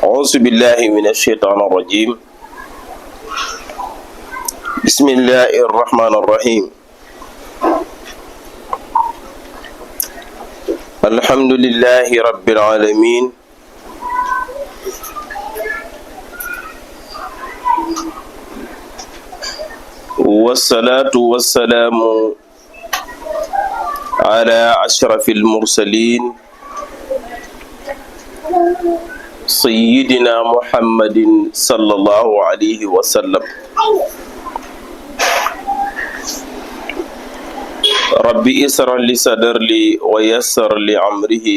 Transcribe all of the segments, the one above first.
أعوذ بالله من الشيطان الرجيم. بسم الله الرحمن الرحيم. الحمد لله رب العالمين. والصلاة والسلام على أشرف المرسلين سيدنا محمد صلى الله عليه وسلم. ربي اسر لي صدري ويسر لي أمره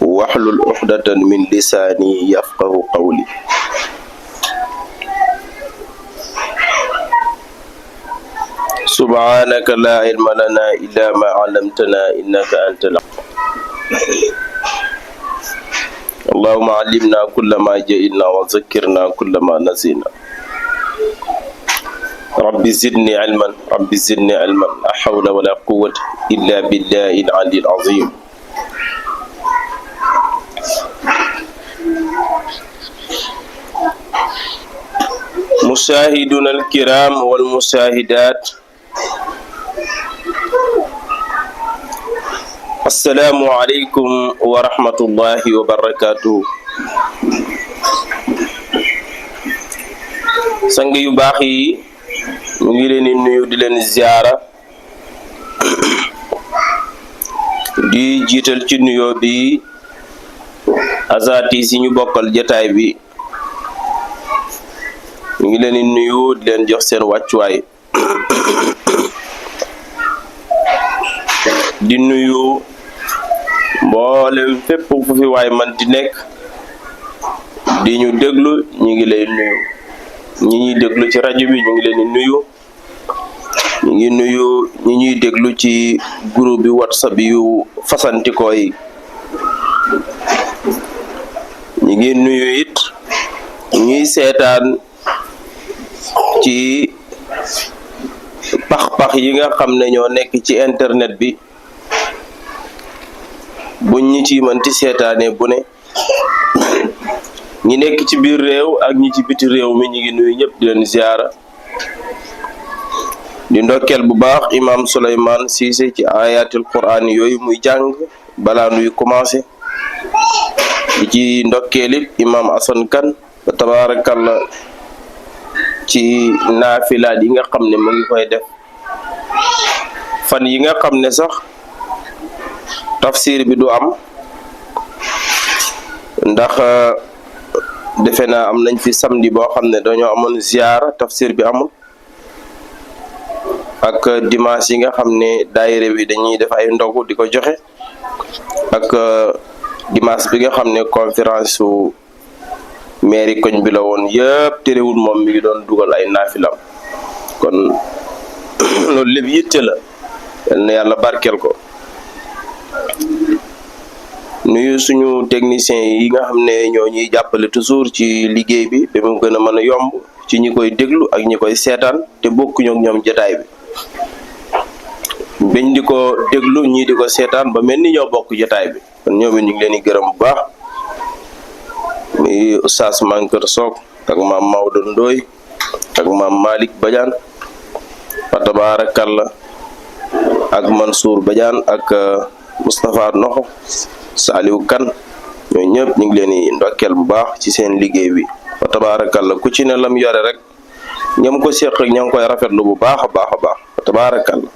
واحلل عقدة من لساني يفقه قولي. سبحانك لا علم لنا إلا ما علمتنا إنك أنت العليم. اللهم علمنا كل ما جهلنا وذكرنا كل ما نسينا. رب زدني علما رب زدني علما لا حول ولا قوة إلا بالله العلي العظيم. مشاهدونا الكرام والمشاهدات، السلام عليكم ورحمة الله وبركاته. sang yu baax yi mu ngi leen di nuyu di leen ziyaara di jiital ci nuyoo bi azaati si ñu bokkal jataay bi. ñu ngi leen di nuyu di leen jox seen wàccuwaay di nuyu mboolem fépp fu fi waay man di nekk di ñu déglu. ñu ngi lay nuyu ñi ñuy déglu ci rajo bi ñu ngi leen di nuyu. ñu ngi nuyu ñi ñuy déglu ci groupe bi WhatsApp yu fasantikoo yi. ñu ngi nuyu it ñuy seetaan ci pax-pax yi nga xam ne ñoo nekk ci internet bi. buñ ñi ci mënti seetaane bu ne ñi nekk ci biir réew ak ñi ci biti réew mi ñu ngi nuyu ñëpp di leen ziyaara. di ndokkeel bu baax imam Souleymane Cissé ci ayatul quran yooyu muy jàng balaa nuy commencé. di ci ndokkeel it imam Assane Kane ba tabarakallah ci naafilaat yi nga xam ne mu ngi koy def fan yi nga xam ne sax tafsir bi du am ndax defe naa am nañ fi samedi boo xam ne dañoo amoon ziyaara tafsir bi amul, ak dimanche yi nga xam ne daayira bi dañuy def ay ndogu di ko joxe, ak dimanche bi nga xam ne conférence su mairie koñ bi la woon. yëpp terewul moom mi ngi doon dugal ay naafilam. kon loolu lépp yitte la, yal na yàlla barkeel ko. nuyu suñu techniciens yi nga xam ne ñoo ñuy jàppale toujours ci liggéey bi ba mu gën a mën a yomb ci ñi koy déglu ak ñi koy seetaan te bokkuñu ak ñoom jotaay bi. bañ di ko déglu ñii di ko seetaan ba mel ni ñoo bokk jotaay bi. kon ñoom it ñu ngi leen di gërëm bu baax. muy Oustaz Mankeur Sock ak maam Maodo Ndoye ak maam Malick Badiane fa tabarakallah ak Mansour Badiane ak Moustapha Noxo Saliou Kane. ñoo ñëpp ñu ngi leen di ndokkeel bu baax ci seen liggéey bi fa tabarakallah. ku ci ne lam yore rek ñam ko séq rek ña ngi koy rafetlu bu baax a baax a baax fa tabarakallah.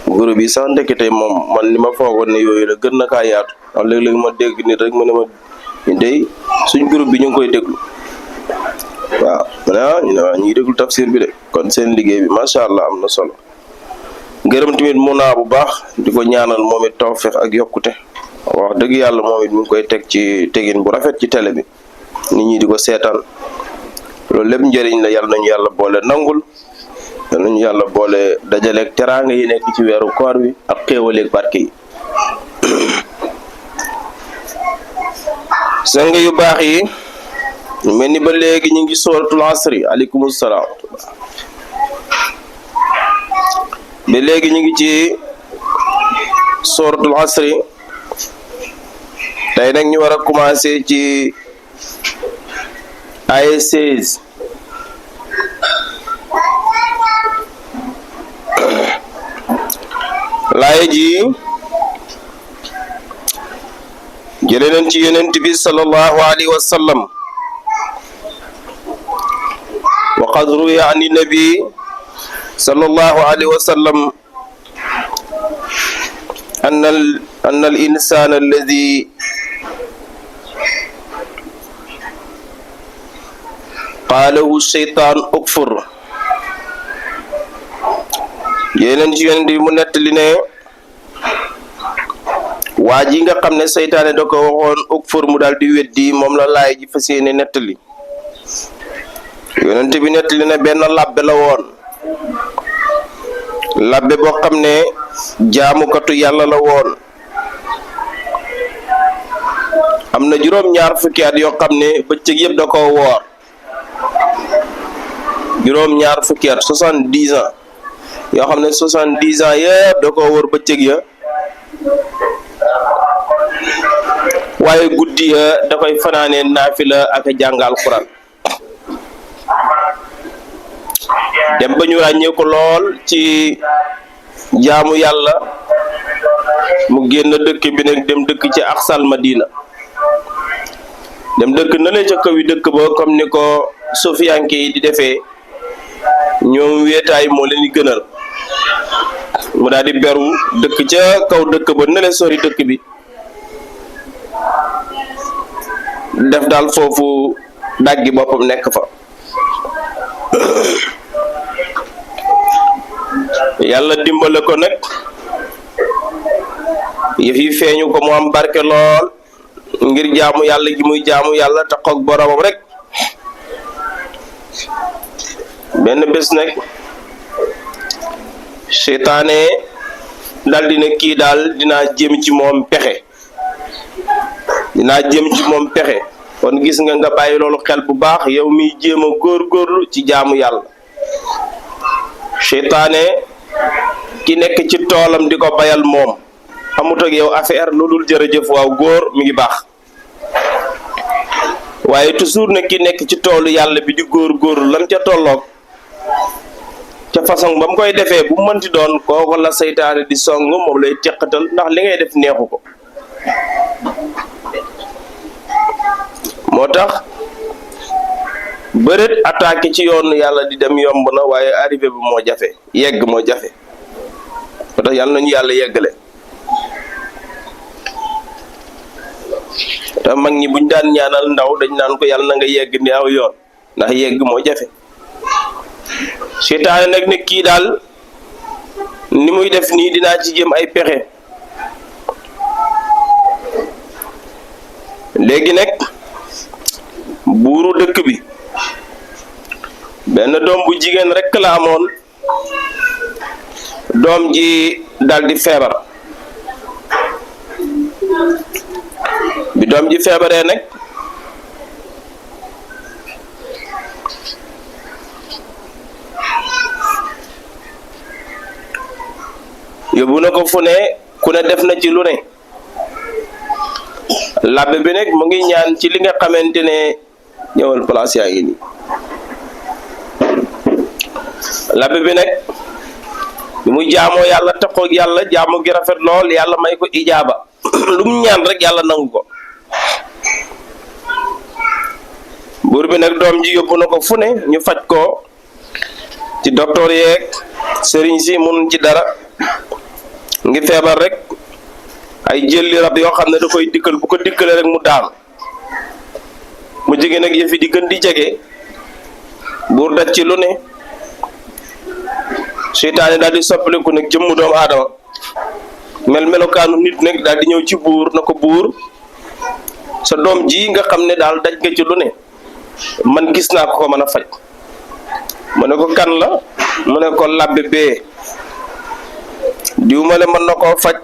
groupe bi sax ndekete moom man li ma foogoon ne yooyu la gën na kaa yaatu. ndax léeg-léeg ma dégg nit rek mu ne ma ñu dey suñ groupe bi ñu ngi koy déglu. waaw ñu ne waaw ñu ngi déglu tafsir bi de. kon seen liggéey bi macha allah am na solo. gërëm tamit mun naa bu baax di ko ñaanal moom it tawfeex ak yokkute. wax dëgg yàlla moom it mu ngi koy teg ci tegin bu rafet ci télé bi nit ñi di ko seetaan. loolu lépp njëriñ la. yàlla nañu yàlla boole nangul. yàlla nañu yàlla boole dajaleeg teraanga yi nekk ci weeru koor wi ak xéewaleeg barke yi. sang yu baax yi mel ni ba léegi ñu ngi sooratul asri. aleykum salaam. ba léegi ñu ngi ci sooratul asri. tey nag ñu war a commencer ci aya 16 laaya ji jële nañ ci yonent bi sallallahu alayhi wa sallam wa qad ruwiya an nabi sallallahu alayhi wa sallam أن الإنسان الذي قاله الشيطان أكفر yeneen ci yonent bi mu nettali ne waa ji nga xam ne seytaane da ko waxoon ukfur mu daal di weddi moom la laay ji fas yéene nettali yonent bi nettali ne benn labbe la woon labbe boo xam ne jaamukatu yàlla la woon am na juróom-ñaar fukki at yoo xam ne bëccëg yëpp da koo woor juróom-ñaar fukki at 70 ans yoo xam ne 70 ans yëpp da koo wóor bëccëg ya waaye guddi ya da koy fanaanee naafila ak jàngal Alxuraan dem ba ñu ràññee ko lool ci jaamu yàlla mu génn dëkk bi nag dem dëkk ci Aqsal Madina dem dëkk na leen ca kaw yi dëkk ba comme ni ko sofiyanke yi di defee ñoom weetaay moo leen di gënal mu daal di beru dëkk ca kaw dëkk ba na leen sori dëkk bi def daal foofu daggi boppam nekk fa yàlla dimbale ko nag yëf yi feeñu ko mu am barke lool ngir jaamu yàlla gi muy jaamu yàlla te xoog boromam rek benn bés nag seytaane dal dina kii daal dinaa jëm ci moom pexe kon gis nga bàyyi loolu xel bu baax yow miy jéem a góorgóorlu ci jaamu yàlla seytaane ki nekk ci toolam di ko bayal moom amut ak yow affaire lu dul jërëjëf waaw góor mi ngi baax waaye toujours ne ki nekk ci toolu yàlla bi di góorgóorlu lan ca tolloog ca façon ba mu koy defee bu mënti doon kooku la seytaane di song moom lay teqatal ndax li ngay def neexu ko moo tax bëreet attaqué ci yoonu yàlla di dem yomb na waaye arrivé bi moo jafe yegg moo jafe moo tax yàlla nañu yàlla yeggale te mag ñi buñ daan ñaanal ndaw dañ naan ko yàlla na nga yegg ni aw yoon ndax yegg moo jafe seytaane nag ne kii daal ni muy def nii dinaa ci jëm ay pexe léegi nag buuru dëkk bi benn doom bu jigéen rekk la amoon doom ji daldi feebar bi doom ji feebaree nag yóbbu na ko fu ne ku ne def na ci lu ne labbe bi nag mu ngi ñaan ci li nga xamante ne ñëwal place yaa ngi nii labbe bi nag bi mu jaamoo yàlla taxoog yàlla jaamu gi rafet lool yàlla may ko ijaaba lu mu ñaan rek yàlla nangu ko buur bi nag doom ji yóbbu na ko fu ne ñu faj ko ci docteur yeeg sëriñ si mun ci dara ngi feebar rek ay jëlli rab yoo xam ne da koy dikkal bu ko dikkale rek mu daanu mu jege nag yëfi di gën di jege buur daj ci lu ne seytaane daal di soppaliku nag jëmmu doomu aadama melokaanu nit nag daal di ñëw ci buur na ko buur sa doom ji nga xam ne daal daj nga ci lu ne man gis naa ko mën a faj mu ne ko kan la mu ne ko labbe bee diw ma le mën na koo faj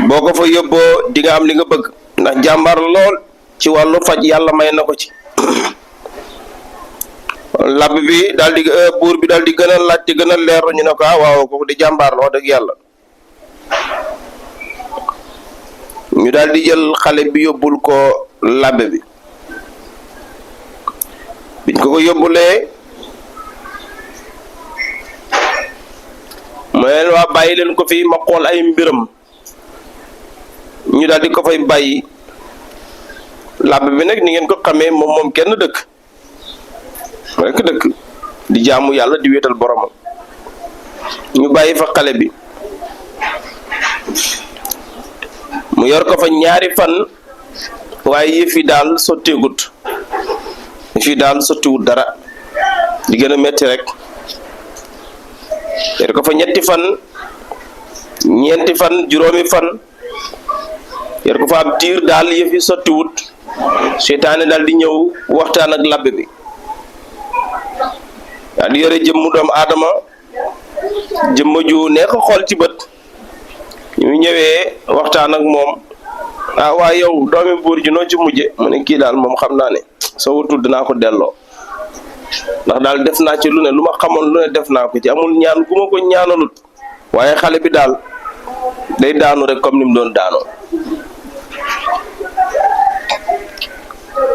boo ko fa yóbboo di nga am li nga bëgg ndax jàmbaar lool ci wàllu faj yàlla may na ko ci lab bi daal di buur bi daal di gën a laajte gën a leer ñu ne ko waaw kooku di jàmbaar la wax dëgg yàlla ñu daal di jël xale bi yóbbul ko labbe bi biñ ko yóbbulee mu leen waa bàyyi leen ko fi ma xool ay mbiram ñu daal di ko fay bàyyi labbe bi nag ni ngeen ko xamee moom kenn dëkk rek dëkk di jaamu yàlla di wéetal boromam ñu bàyyi fa xale bi mu yor ko fa ñaari fan waaye yëf yi daal sotteegut dara di gën a metti rek yor ko fa ñetti fan ñeenti fan juróomi fan yor ko fa ab diir daal yëf yi sottiwut seytaane daal di ñëw waxtaan ak labbe bi daal di yore jëmmu doomu aadama jëmma ju neex a xool ci bët ñu ñëwee waxtaan ak moom waa yow doomi buur ji noo ci mujje mu ne kii daal moom xam naa ne soo wutul dinaa ko delloo ndax daal def naa ci lu ne lu ma xamoon lu ne def naa ko ci amul ñaan gu ma ko ñaanalut waaye xale bi daal day daanu rek comme ni mu doon daanoo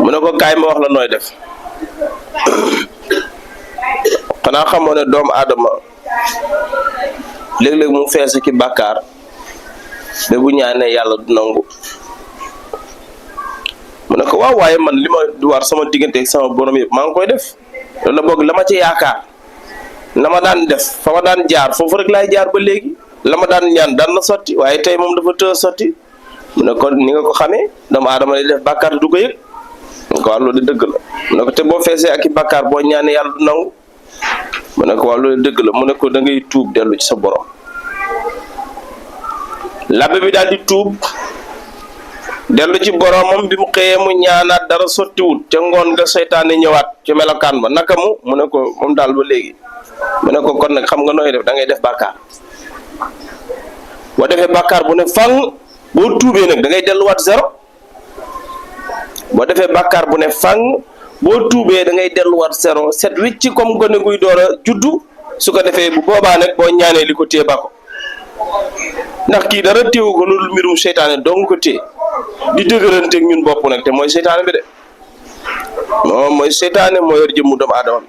mu ne ko kaay ma wax la nooy def xanaa xamoo ne doomu aadama léeg-léeg mu fees ki bàkkaar ba bu ñaanee yàlla du nangu mu ne ko waaw waaye man li ma war sama diggante ak sama borom yëpp maa ngi koy def loolu la boog la ma ci yaakaar la ma daan def fa ma daan jaar foofu rek laay jaar ba léegi la ma daan ñaan daan na sotti waaye tey moom dafa të sotti mu ne ko ni nga ko xamee doomu aadama lay def bàkkaar du ko yëg mu ne ko waaw loolu dëgg la mu ne ko te boo feesee ak i bàkkaar boo ñaanee yàlla du nangu mu ne ko waaw loolu dëgg la mu ne ko da ngay tuub dellu ci sa borom labbe bi daal di tuub dellu ci boromam bi mu xëyee mu ñaanaat dara sottiwut ca ngoon nga seytaane ñëwaat ci melokaan ba naka mu ne ko moom daal ba léegi mu ne ko kon nag xam nga nooy def da ngay def bàkkaar boo defee bàkkaar bu ne fang boo tuubee nag da ngay delluwaat zéro boo defee bàkkaar bu ne fang boo tuubee da ngay delluwaat zéro set wicc comme gone guy door a juddu su ko defee bu boobaa nag boo ñaanee li ko téye ba ko ndax kii dara téewu ko loolu mbirum seytaane dong ko téye di dëgëranteeg ñun bopp nag te mooy seytaane bi de moom mooy seytaane moo yor jëmmu doomu aadama bi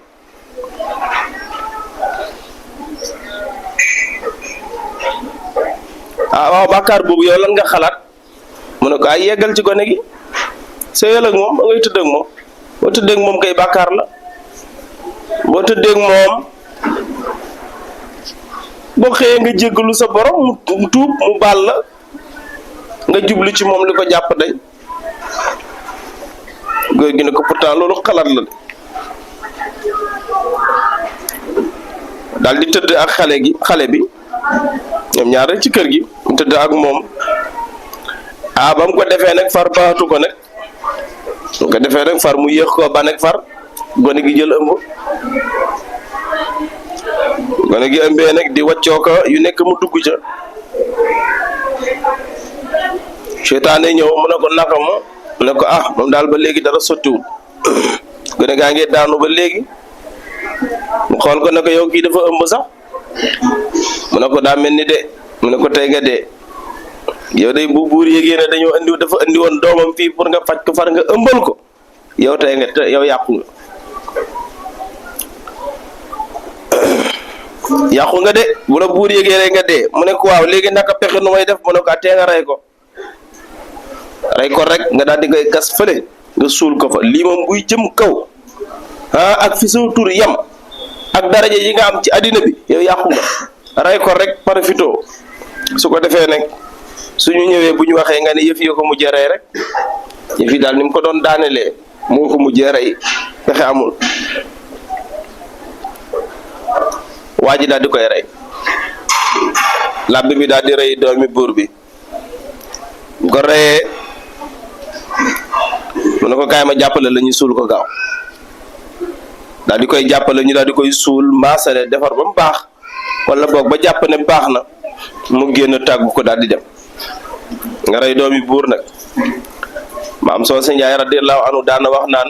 waaw bàkkaar boobu yow lan nga xalaat mu ne ko ay yeggal ci gone gi sëyal ak moom ba ngay tëdd ak moom boo tëddee ak moom kay bàkkaar la boo tëddee ak moom boo xëyee nga jéggalu sa borom mu tuub mu baal la nga jublu ci moom li ko jàpp day góor gi ne ko pourtant loolu xalaat la de daal di tëdd ak xale bi ñoom ñaar rek ci kër gi mu tëdd ak moom ba mu ko defee nag far baatu ko nag mu ko defee nag far mu yéex koo ba nag far gone gi jël ëmb gone gi ëmbee nag di waccoo ko yu nekk mu dugg ca seytaane ñëw mu ne ko naka mu ne ko moom daal ba léegi dara sottiwul gone gaa ngi daanu ba léegi mu xool ko ne ko yow kii dafa ëmb sax mu ne ko daa mel ni de mu ne ko tey nga dee yow day bu buur yégée ne dafa andi woon doomam fii pour nga faj ko far nga ëmbal ko yow tey nga yow yàqu nga de bu la buur yégée rek nga dee mu ne ko waaw léegi naka pexe nu may def mu ne ko tee nga rey ko rek nga daal di koy gas fële nga suul ko fa lii moom buy jëm kaw ak fi soo tur yam ak daraja yi nga am ci àddina bi yow yàqu nga rey ko rek profito su ko defee nag suñu ñëwee bu ñu waxee nga ne yëf yi ko mujjee rey rek yëf yi daal ni mu ko doon daanelee moo ko mujjee rey pexe amul waa ji daal di koy rey labbe bi daal di rey doomi buur bi ko reyee mu ne ko kaay ma jàppale la ñu suul ko gaaw daal di koy jàppale ñu daal di koy suul maasale defar ba mu baax wala boog ba jàpp ne baax na mu génn tàggu ko daal di dem nga rey doomi buur nag maam Soose Njaay radiyallahu anhu daan na wax naan